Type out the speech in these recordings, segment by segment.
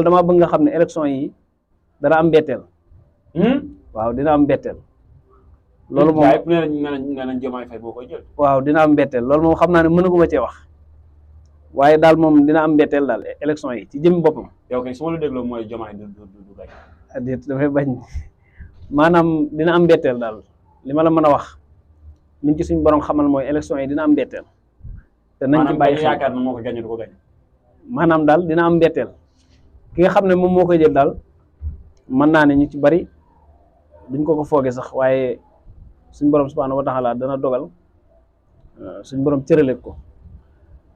dama bëgg nga xam ne élection yi dana am mbetteel. waaw dina am mbetteel. loolu moom yëpp nee nañ Diomaye Faye boo koy jël. waaw dina am mbetteel loolu moom xam naa ne mënaguma cee wax waaye daal moom dina am mbetteel daal élection yi ci jëmmi boppam. yow kay su ma la dégloo mooy Diomaye du gañ. déet dafay bañ maanaam dina am mbetteel daal li ma la mën a wax liñ ci suñ borom xamal mooy élection yi dina am mbetteel. te nañ ci bàyyi xel yaakaar na moo ko gañ du ko gañ. maanaam daal dina am mbetteel ki nga xam ne moom moo koy jël daal mën naa ne ñu ci bari duñ ko foogee sax waaye suñ borom subhaanahu wa taala dana dogal suñ borom cëraleeg ko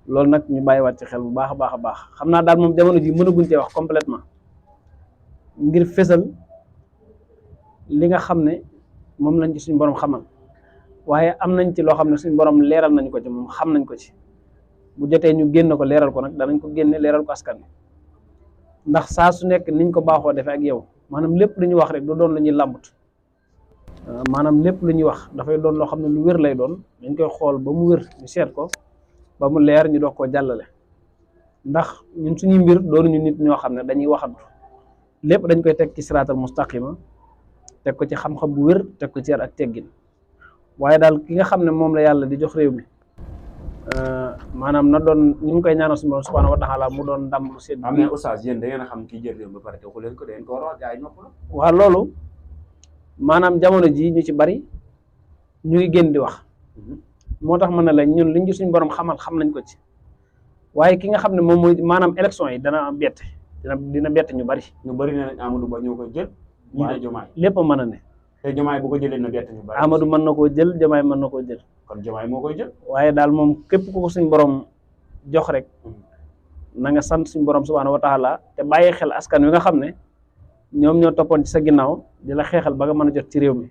loolu nag ñu bàyyiwaat ci xel bu baax a baax a baax xam naa daal moom jamono ji mënaguñ cee wax complètement ngir fésal li nga xam ne moom lañ ci suñ borom xamal waaye am nañ ci loo xam ne suñ borom leeral nañ ko ci moom xam nañ ko ci bu jotee ñu génn ko leeral ko nag danañ ko génne leeral ko askan wi ndax saa su nekk niñ ko baaxoo defee ak yow maanaam lépp lu ñuy wax rek du doon lu ñuy làmbut maanaam lépp lu ñuy wax dafay doon loo xam ne lu wér lay doon dañ koy xool ba mu wér ñu seet ko ba mu leer ñu doog koo jàllale ndax ñun suñuy mbir doonuñu nit ñoo xam ne dañuy waxantu lépp dañ koy teg ci siraatal mustaqima teg ko ci xam-xam bu wér teg ko ci yar ak teggin waaye daal ki nga xam ne moom la yàlla di jox réew mi maanaam na doon ñu ngi koy ñaanal suñu borom subhanahu wa taala mu doon ndam lu sedd. am na oustaz yéen da ngeen a xam kii jël réew mi ba pare te waxu leen ko da ngeen ko war a wax gars yi nopp la. waaw loolu maanaam jamono ji ñu ci bari ñu ngi génn di wax moo tax mën na la ñun liñ ci suñu borom xamal xam nañ ko ci waaye ki nga xam ne moom mooy maanaam élection yi dana bette dina bett ñu bari. ñu bari nee nañ Amadou Ba ñoo koy jël. ñii ne Diomaye lépp a mën a ne. te Diomaye bu ko jëlee na bett ñu bari. Amadou mën na koo jël Diomaye mën na koo jël. kon Diomaye moo koy jël. waaye daal moom képp ku ko suñ borom jox rek na nga sant suñ borom subhaanahu wa taala te bàyyi xel askan wi nga xam ne ñoom ñoo toppoon ci sa ginnaaw di la xeexal ba nga mën a jot ci réew mi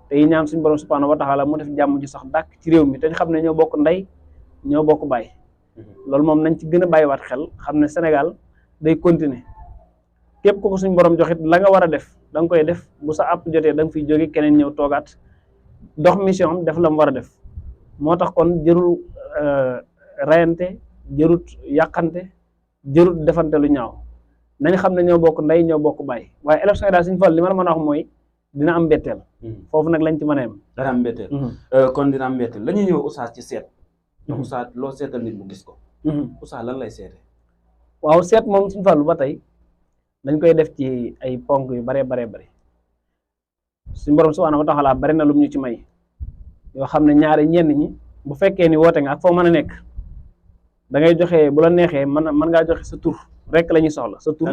te yi ñaan suñ borom subhaanahu wa taala mu def jàmm ji sax dàkk ci réew mi te ñu xam ne ñoo bokk ndey ñoo bokk bàyyi loolu moom nañ ci gën a bàyyiwaat xel xam ne Sénégal day continuer képp ku ko suñ borom joxit la nga war a def da nga koy def bu sa àpp jotee da nga fiy jóge keneen ñëw toogaat dox mission am def la mu war a def moo tax kon jërul rayante jërut yàqante jërut defante lu ñaaw nañ xam ne ñoo bokk ndey ñoo bokk bàyyi waaye élection yi daal suñu fal li ma la mën a wax mooy dina am mbetteel foofu nag lañ ci mën a yem dana am mbetteel kon dina am mbetteel la ñuy ñëw oustaz ci seet oustaz loo seetal nit mu gis ko oustaz lan lay seete waaw seet moom suñu fàllu ba tey dañ koy def ci ay ponk yu baree bari suñu borom subhaanahu wa taala bari na lum ñu ci may yoo xam ne ñaari ñenn ñi bu fekkee ni woote nga ak foo mën a nekk da ngay joxe bu la neexee mën ngaa joxe sa tur rek la ñuy soxla sa tur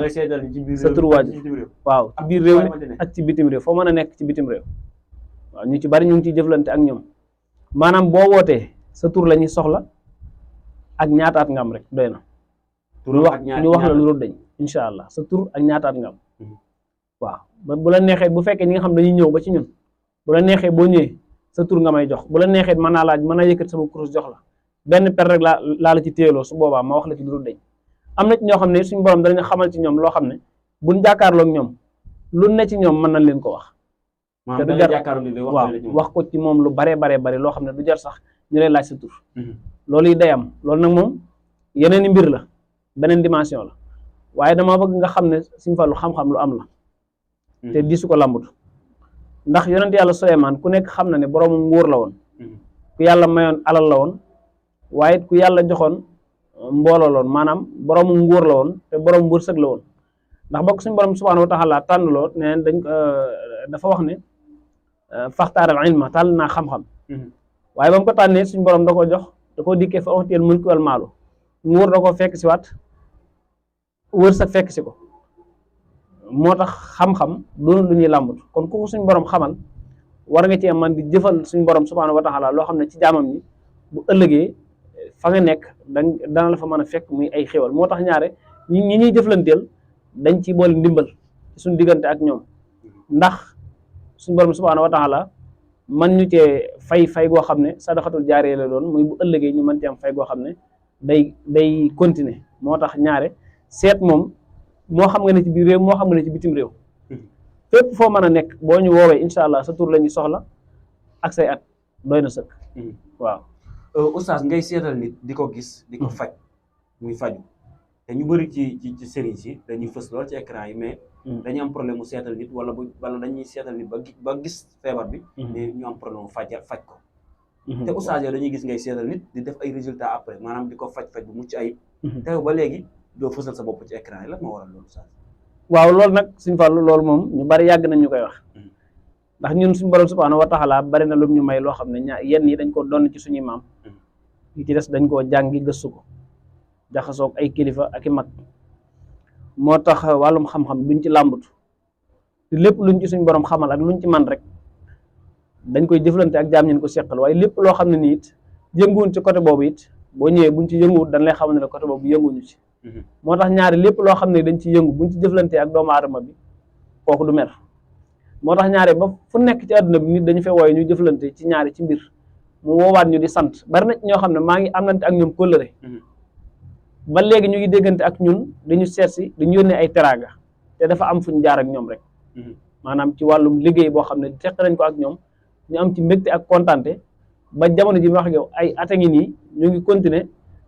sa tur waajur waaw ci biir réew mi ak ci bitim réew foo mën a nekk ci bitim réew waaw ñu ci bari ñu ngi ciy jëflante ak ñoom maanaam boo wootee sa tur la ñuy soxla ak ñaataat nga am rek doy na ñu wax la lu dul dañ incha allah sa tur ak ñaataat nga am waaw bu la neexee bu fekkee ñi nga xam dañuy ñëw ba ci ñun bu la neexee boo ñëwee sa tur nga may jox bu la neexee mën naa laaj mën naa yëkkat sama kurus jox la benn per rek laa la ci téyeloo su boobaa ma wax la ci lu dul dañ am na ci ñoo xam ne suñu borom danañu xamal ci ñoom loo xam ne buñ jàkkaarloog ñoom lu ne ci ñoom mën nañ leen ko wax te du jar waaw wax ko ci moom lu bare loo xam ne du jar sax ñu lay laaj sa tur loolu yi day am loolu nag moom yeneen i mbir la beneen dimension la waaye dama bëgg nga xam ne suñu fa lu xam-xam lu am la te disu ko lambut ndax yonent yàlla Suleymaan ku nekk xam na ne boroomu nguur la woon ku yàlla mayoon alal la woon waaye ku yàlla joxoon mbooloo la woon maanaam boroomu nguur la woon te borom wërsëg la woon ndax bokk suñu borom subhaanahu wa taala tànnloo ne dañ dafa wax ne faxtaaral ilma tànn naa xam-xam waaye ba mu ko tànnee suñu borom da ko jox da koo dikkee fa oxteel mulki wal maalu nguur da ko fekk si waat wërsëg fekk si ko moo tax xam-xam doonu lu ñuy làmbatu kon ku ko suñ borom xamal war nga cee man di jëfal suñ borom subhaanahu wa taala loo xam ne ci jaamam ñi bu ëllëgee fa nga nekk dana la fa mën a fekk muy ay xéwal moo tax ñaare ñi ñuy jëflanteel dañ ci boole ndimbal ci suñ diggante ak ñoom ndax suñ borom subhaanahu wa taala man ñu cee fay goo xam ne sadaxatul jaaree la doon muy bu ëllëgee ñu mën ci am fay goo xam ne day continuer moo tax ñaare seet moom moo xam nga ne ci biir réew moo xam nga ne ci bitim réew fépp foo mën a nekk boo ñu woowee incha allah sa tur la ñuy soxla ak say at doy na sëkk waaw oustaz ngay seetal nit di ko gis di ko faj muy faju te ñu bëri ci série si dañuy fës lool ci écran yi mais dañuy am problème mu seetal nit wala dañuy seetal nit ba gis feebar bi mais ñu am problème mu faj ko te oustaz yow dañuy gis ngay seetal nit di def ay résultats après maanaam di ko faj bu mucc ayib te ba léegi doo fësal sa bopp ci écran yi lan moo waral loolu oustaz waaw loolu nag suñ Fallou loolu moom ñu bari yàgg nañ ñu koy wax ndax ñun suñu borom subhanahu wa taala bari na lu ñu may loo xam ne yenn yi dañ ko doon ci suñuy maam yi ci des dañ koo jàngi gëstu ko jaxasoog ay kilifa ak i mag moo tax wàllum xam-xam duñ ci làmbatu lépp luñ ci suñ borom xamal ak luñ ci man rek dañ koy jëflante ak jaam ñeen ko seqal waaye lépp loo xam ne nii it yënguwuñ ci côté boobu it boo ñëwee buñ ci yënguwut dañ lay xamal ne la côté boobu yënguñu ci moo tax ñaari lépp loo xam ne dañ ci yëngu buñ ci jëflante ak doomu aadama bi kooku du mer moo tax ñaari ba fu nekk ci àdduna bi nit dañu fee wooye ñu jëflante ci ñaari ci mbir mu woowaat ñu di sant bari na ñoo xam ne maa ngi amante ak ñoom kóllëre ba léegi ñu ngi déggante ak ñun dañu seet si dañu yónnee ay teraanga te dafa am fu ñu jaar ak ñoom rek maanaam ci wàllum liggéey boo xam ne teq nañ ko ak ñoom ñu am ci mbégte ak kontante ba jamono ji ma wax ak yow ay at a ngi nii ñu ngi continuer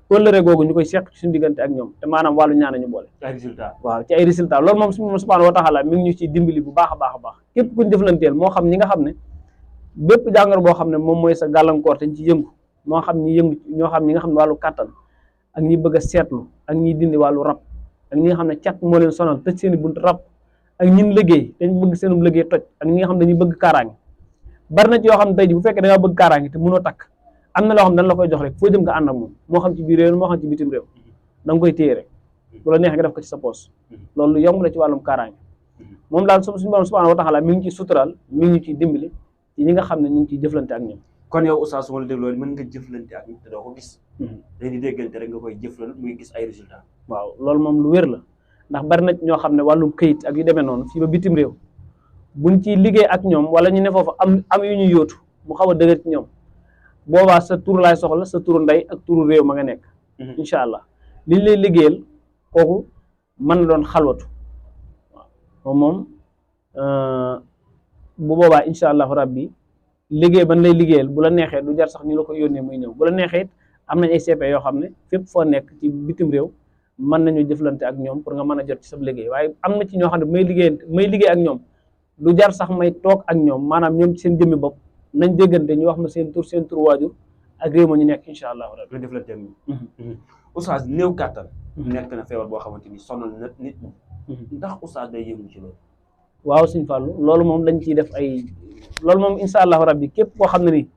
kóllëre googu ñu koy seq ci suñu diggante ak ñoom te maanaam wàllu ñaan ñu boole ay résultats waaw ci ay résultats loolu moom suñu subhanahu wa taala mi ngi ñu ciy dimbali bu baax a baax a baax képp kuñ jëflanteel moo xam ñi nga xam ne bépp jàngoro boo xam ne moom mooy sa gàllankoor te ci yëngu moo xam ñi yëngu ñoo xam ñi nga xam ne wàllu kàttan ak ñi bëgg a seetlu ak ñi dindi wàllu rab ak ñi nga xam ne cat moo leen sonal tëj seen i bunt rab ak ñin liggéey dañ bëgg seenum liggéey toj ak ñi nga xam ne dañuy bëgg kaaraange bari na ci yoo xam ne tey ji bu fekkee da ngaa bëgg kaaraange te mënoo takk am na loo xam ne dañ la koy jox rek foo jëm nga ànd ak moom moo xam ci biir réew moo xam ci bitim réew da nga koy téye rek bu la neexee nga def ko ci sa poos loolu yomb la ci wàllum kaaraange moom daal suñu borom subhanahu wa taala mi ngi ci sutural mi ngi ñu ciy dimbali ci ñi nga xam ne ñu ngi ciy jëflante ak ñoom kon yow oustaz su ma la dégloo mën nga jëflante ak nit te doo ko gis day di déggante rek nga koy jëflal muy gis ay résultats waaw loolu moom lu wér la ndax bari na ñoo xam ne wàllum këyit ak yu demee noonu fii ba bitim réew buñ ci liggéey ak ñoom wala ñu ne foofu am yu ñu yóotu mu xaw a dëgër ci ñoom boobaa sa tur laay soxla sa turu ndey ak turu réew ma nga nekk incha allah liñ lay liggéeyal kooku mën na doon xalwatu waaw moom bu boobaa incha allahu rabbi liggéey ban lay liggéeyal bu la neexee du jar sax ñu la ko yónnee muy ñëw bu la neexee it am nañ ay CP yoo xam ne fépp foo nekk ci bitim réew mën nañu jëflante ak ñoom pour nga mën a jot ci sa liggéey waaye am na ci ñoo xam ne may liggéey ak ñoom du jar sax may toog ak ñoom maanaam ñoom ci seen jëmmi bopp nañ déggante ñu wax ma seen tur waajur ak réew ma ñu nekk incha allahu rabbi nga jëflante ak ñoom oustaz néew kàttan nekk na feebar boo xamante ni sonal na nit ndax oustaz day yëngu ci loolu waaw Sëñ Fallu loolu moom dañ ciy def loolu moom incha allahu rabbi képp koo xam ne nii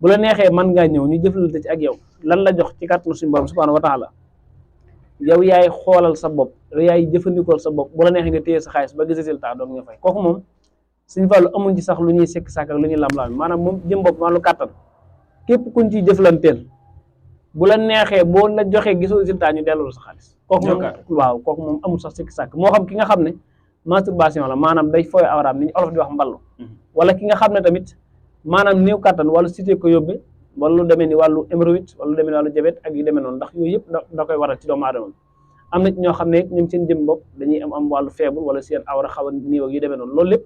bu la neexee mën ngaa ñëw ñu jëflante ci ak yow lan la jox ci kàttanu suñu borom subhanahu wa taala yow yaay xoolal sa bopp yow yaay jëfandikool sa bopp bu la neexee nga téye sa xaalis ba gis résultat doog nga fay kooku moom Sëñ Fallu amuñ ci sax lu ñuy sekk sàkk ak lu ñuy lam-lam maanaam moom jëm bopp wàllu kàttan képp kuñ ciy jëflanteel bu la neexee boo la joxee gisoo résultat ñu delloo sa xaalis kooku moom waaw kooku moom amul sax sekk sàkk moo xam ki nga xam ne masturbation la maanaam day fooy awraam ni ñu olof di wax mballu wala ki nga xam ne tamit maanaam néew kàttan wala cité ko yóbbe wala lu demee ni wàllu hémorroïde wala lu demee ni wàllu diabète ak yu demee noonu ndax yooyu yëpp da koy waral ci doomu aadama am na ci ñoo xam ne ñoom seen jëm bopp dañuy am wàllu faible wala seen awra xaw a néew ak yu demee noonu loolu lépp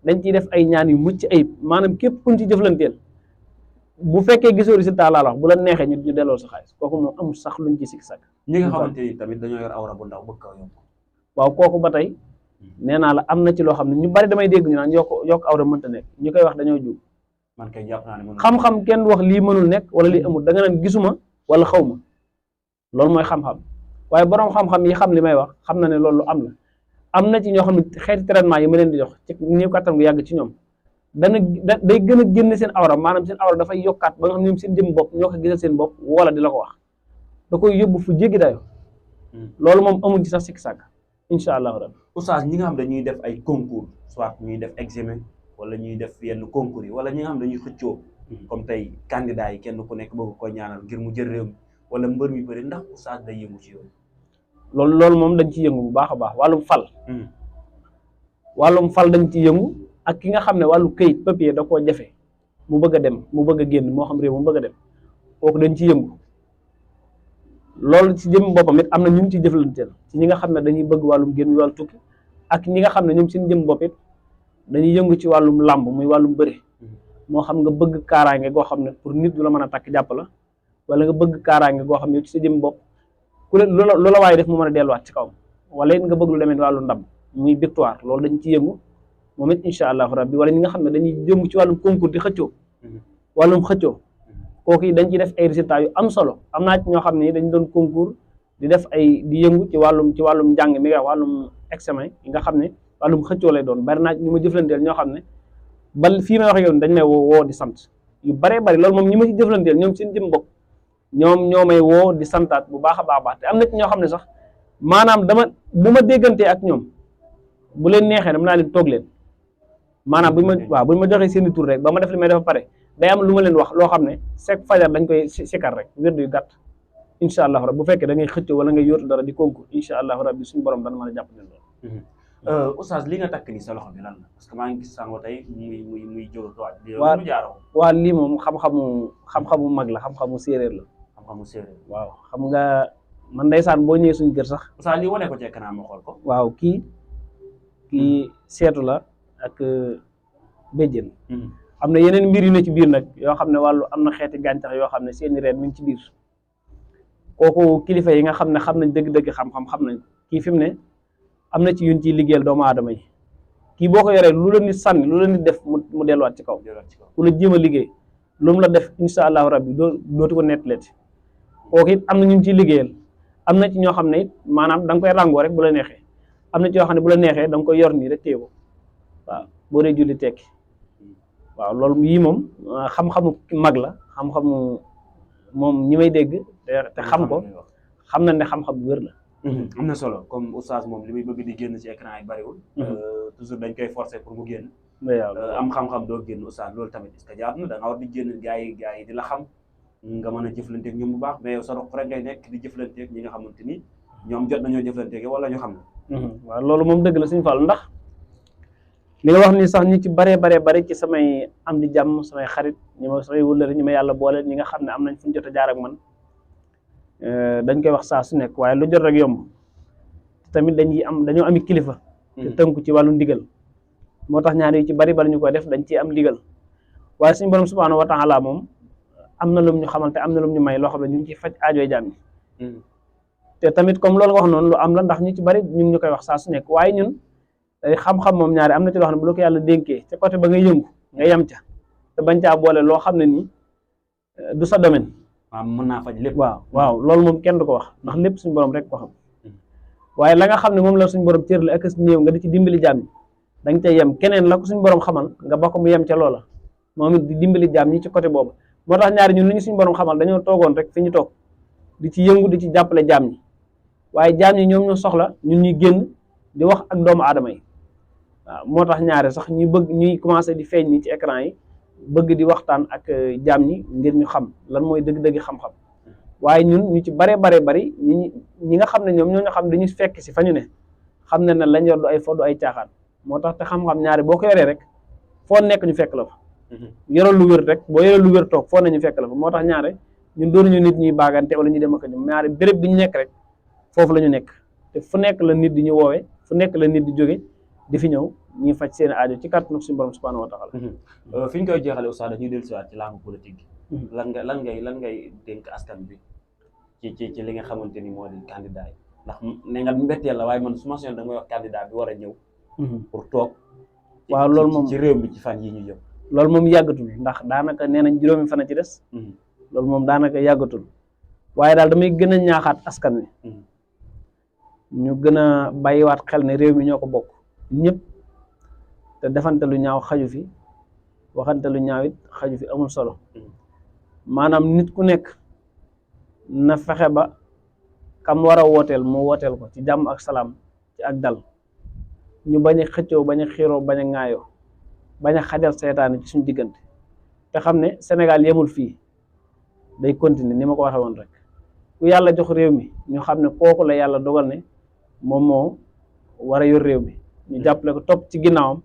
dañ ciy def ay ñaan yu mucc ayib maanaam képp kuñ ci jëflanteel bu fekkee gisoo résultat laa la wax bu la neexee ñu delloo sa xaalis kooku moom amul sax luñ ci sikk sàkk ñi nga xamante ni tamit dañoo yor awra bu ndaw bëgg kaw yokk waaw kooku ba tey nee naa la am na ci loo xam ne ñu bari damay dégg ñu naan yokk awra mënta nekk ñu koy wax dañoo juum man kay jàpp naa ne xam-xam kenn wax lii mënul nekk wala lii amul da nga naan gisuma wala xaw ma loolu mooy xam-xam waaye borom xam-xam yi xam li may wax xam na ne loolu am la am na ci ñoo xam ne xeeti traitement yi ma leen di jox ci néew kattan gu yàgg ci ñoom day gën a génn seen awra maanaam seen awra dafay yokkaat ba nga xam ne ñoom seen jëm bopp ñoo ko gisal seen bopp wala di la ko wax da koy yóbbu fu jéggi dayo loolu moom amul ci sax sikki sàkk incha allahu rabbi oustaz ñi nga xam dañuy def ay concours soit ñuy def examen wala ñuy def yenn concours yi wala ñi nga xam dañuy xëccoo comme tey candidat yi kenn ku nekk bëgg ko ñaanal ngir mu jël réew mi wala mbër mi bëri ndax oustaz day yëngu ci yooyu loolu moom dañ ci yëngu bu baax a baax wàllum fal dañ ci yëngu ak ki nga xam ne wàllu këyit papier da koo jafe mu bëgg a dem mu bëgg a génn moo xam réew mu bëgg a dem kooku dañ ci yëngu loolu ci jëm boppam it am na ñu ci jëflanteel ci ñi nga xam ne dañuy bëgg wàllum génn wàllu tukki ak ñi nga xam ne ñoom seen jëm bopp it dañuy yëngu ci wàllum làmb muy wàllum bëre moo xam nga bëgg kaaraange goo xam ne pour nit du la mën a takk jàpp la wala nga bëgg kaaraange goo xam ne ci sa jëm bopp ku leen loola waaye def mu mën a delluwaat ci kawam wala it nga bëgg lu demee wàllu ndam muy victoire loolu dañ ci yëngu moom it incha allahu rabbi wala ñi nga xam ne dañuy yëngu ci wàllum concours di xëccoo wàllum xëccoo kooku yi dañ ciy def ay résultats yu am solo am naa ci ñoo xam ne dañ doon concours di def di yëngu ci wàllum njàng mi nga wàllum examen yi nga xam ne wàllum xëccoo lay doon bari naa ñu ma jëflanteel ñoo xam ne bal fii may wax yow dañ may woo di sant yu baree bari loolu moom ñi ma ci jëflanteel ñoom seen jëm bopp ñoom ñoo may woo di santaat bu baax a baax te am na ci ñoo xam ne sax maanaam bu ma déggantee ak ñoom bu leen neexee dama naa leen toog leen maanaam bu ma joxee seen i tur rek ba ma def li may def pare day am lu ma leen wax loo xam ne chaque fajar dañ koy sikar rek wérdu yu gàtt incha allahu rabbi bu fekkee da ngay xëccoo wala ngay yóotu dara di concours incha allahu rabbi suñu borom dana mën a jàpp leen loolu. Oustaz li nga takk ni sa loxo bi lan la parce que maa ngi gis sànq tey muy jóg toit waa lii moom xam-xamu mag la xam-xamu séeréer la. xam-xamu séeréer waaw xam nga man ndeysaan boo ñëwee suñu kër sax. Oustaz lii wane ko ci écran ma xool ko. waaw kii seetu la ak béjjén. am na yeneen mbir yu ne ci biir nag yoo xam ne wàllu am na xeeti gàncax yoo xam ne seeni reen mi ngi ci biir kooku kilifa yi nga xam ne xam nañ dëgg-dëgg xam-xam xam nañ kii fi mu ne am na ci yuñ ciy liggéeyal doomu aadama yi kii boo ko yoree lu la nit sànni lu la nit def mu delluwaat ci kaw ku la jéem a liggéey lu mu la def insha allahu rabbi dootu ko nettaleeti kooku it am na ñun ciy liggéeyal am na ci ñoo xam ne it maanaam da nga koy ràngoo rek bu la neexee am na ci yoo xam ne bu la neexee da nga koy yor nii rek téye ko waaw boo dee julli tekki waaw loolu yii moom xam-xamu mag la xam-xamu moom ñi may dégg te xam ko xam na ne xam-xam bu wér la. am na solo comme oustaz moom li muy bëgg di génn ci écran yi bariwul. toujours dañ koy forcer pour mu génn. am xam-xam doo génn oustaz loolu tamit est-ce que jaadu na da nga war di génn gars yi di la xam nga mën a jëflanteeg ñoom bu baax mais yow sa roq rek ngay nekk di jëflanteeg ñi nga xamante ni ñoom jot nañoo jëflanteeg wala ñu xam ne. waaw loolu moom dëgg la suñu Fall ndax. li nga wax ni sax ñi ci bare ci samay am di jàmm samay xarit ñi ma samay wëllëri ñi ma yàlla boole ñi nga xam ne am nañ fu ñu jot a jaar ak man dañ koy wax saa su nekk waaye lu jot rek yomb tamit dañoo ami kilifa te tënku ci wàllu ndigal moo tax ñaar yu ci bari ñu koy def dañ ciy am ndigal waaye suñu borom subhaanahu wa taala moom am na lum ñu xamal te am na lum ñu may loo xam ne ñu ngi ciy faj aajooy jàmm yi te tamit comme loolu nga wax noonu lu am la ndax ñu ci bari ñun ñu koy wax saa su nekk waaye ñun xam-xam moom ñaari am na ci loo xam ne bu la ko yàlla dénkee ca côté ba nga yëngu nga yem ca te bañ caa boole loo xam ne nii du sa domaine. waaw mën naa faj lépp. waaw loolu moom kenn du ko wax ndax lépp suñu borom rek ko xam waaye la nga xam ne moom la suñu borom cër la ak néew nga di ci dimbali jaam ñi da nga cay yem keneen la ko suñu borom xamal nga ba ko mu yem ca loola moom it di dimbali jaam ñi ci côté boobu moo tax ñaari ñun li ñu suñu borom xamal dañoo toogoon rek fi ñu toog di ci yëngu di ci jàppale jaam ñi waaye jaam ñi ñoom ñoo soxla ñun ñuy génn di wax ak doomu aadama yi waaw moo tax ñaare sax ñuy commencé di feeñ nii ci écran yi bëgg di waxtaan ak jaam ñi ngir ñu xam lan mooy dëgg-dëgg xam-xam waaye ñun ñu ci bari ñi nga xam ne ñoom ñoo ñu xam dañuy fekk si fa ñu ne xam ne lañ yor du ay fo du ay caaxaan moo tax te xam-xam ñaare boo ko yoree rek foo nekk ñu fekk la fa yoral lu wér rek boo yoree lu wér toog foo ne ñu fekk la fa moo tax ñaare ñun doonuñu nit ñuy baagante wala ñu dem ak ñoom ñaare béréb bi ñu nekk rek foofu la ñu nekk te fu nekk la nit di ñu woowee fu nekk la nit di jóge di fi ñëw ñuy faj seen aajo ci kàttanu suñu borom subhanahu wa taala. fi ñu koy jeexale oustaz dañuy dellusiwaat ci langue politique gi. lan ngay dénk askan bi ci li nga xamante ni moo di candidat yi ndax ne nga mbetteel la waaye man su ma soxla da nga wax candidat bi war a ñëw. pour toog. waaw loolu moom ci réew mi ci fan yi ñu jëm. loolu moom yàggatul ndax daanaka nee nañ juróomi fan a ci des. loolu moom daanaka yàggatul waaye daal damay gën a ñaaxaat askan wi. ñu gën a bàyyiwaat xel ne réew mi ñoo ko bokk ñëpp te defante lu ñaaw xaju fi waxante lu ñaaw it xaju fi amul solo maanaam nit ku nekk na fexe ba kam war a wooteel mu wooteel ko ci jàmm ak salaam ci ak dal ñu bañ a xëccoo bañ a xiiroo bañ a ŋaayoo bañ a xajal seytaane ci suñu diggante te xam ne Sénégal yemul fii day continuer ni ma ko waxee woon rek ku yàlla jox réew mi ñu xam ne kooku la yàlla dogal ne moom moo war a yor réew mi ñu jàppale ko topp ci ginnaawam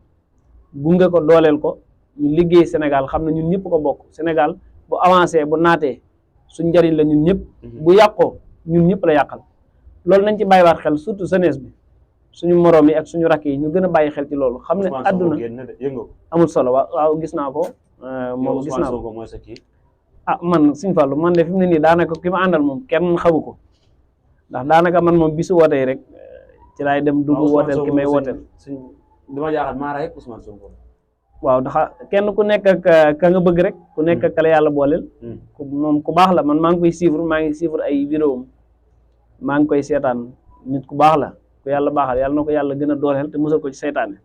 gunge ko dooleel ko ñu liggéey Sénégal xam ne ñun ñëpp ko bokk Sénégal bu avancé bu naatee suñ njëriñ la ñun ñëpp bu yàqoo ñun ñëpp la yàqal loolu nañ ci bàyyiwaat xel surtout jeunesse bi suñu moroom yi ak suñu rakk yi ñu gën a bàyyi xel ci loolu xam ne àdduna amul solo waaw gis naa ko moom gis naa ko mooy sa kii man Sëñ Fallu man de fi mu ne nii daanaka ki ma àndal moom kenn xamu ko ndax daanaka man moom bisu wootee rek ci laay dem dugg wooteel ki may wooteel. dama jaaxal maa rek Ousmane Sonko. waaw ndax kenn ku nekk ak ka nga bëgg rek ku nekk ak ka la yàlla booleel. moom ku baax la man maa ngi koy suivre ay vidéo maa ngi koy seetaan nit ku baax la ku yàlla baaxal yàlla na ko yàlla gën a dooleel te musal ko ci seytaane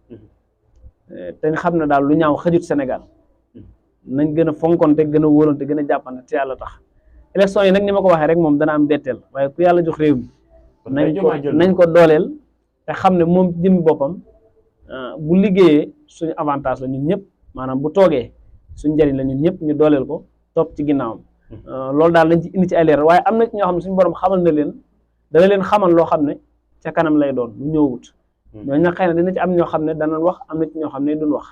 te nga xam ne daal lu ñaaw xëjut Sénégal nañ gën a fonkonte gën a wóolante gën a jàppante te yàlla tax élection yi nag ni ma ko waxee rek moom dana am betteel waaye ku yàlla jox réew mi nañ ko dooleel te xam ne moom jëmmi boppam bu liggéeyee suñu avantage la ñun ñëpp maanaam bu toogee suñu njëriñ la ñun ñëpp ñu dooleel ko topp ci ginnaawam loolu daal lañ ci indi ci ay leeral waaye am na ci ñoo xam ne suñu borom xamal na leen dana leen xamal loo xam ne ca kanam lay doon lu ñëwut ñooñu nag xëy na dina ci am ñoo xam ne danañ wax am na ci ñoo xam ne duñ wax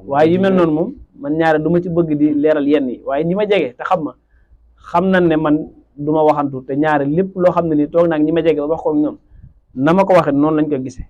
waaye yu mel noonu moom man ñaare du ma ci bëgg di leeral yenn yi waaye ñi ma jege te xam nañ ne man du ma waxantu te ñaare lépp loo xam ne ni toog naag ñi ma jege ba wax ko ak ñoom na ma ko waxee noonu lañ ko gisee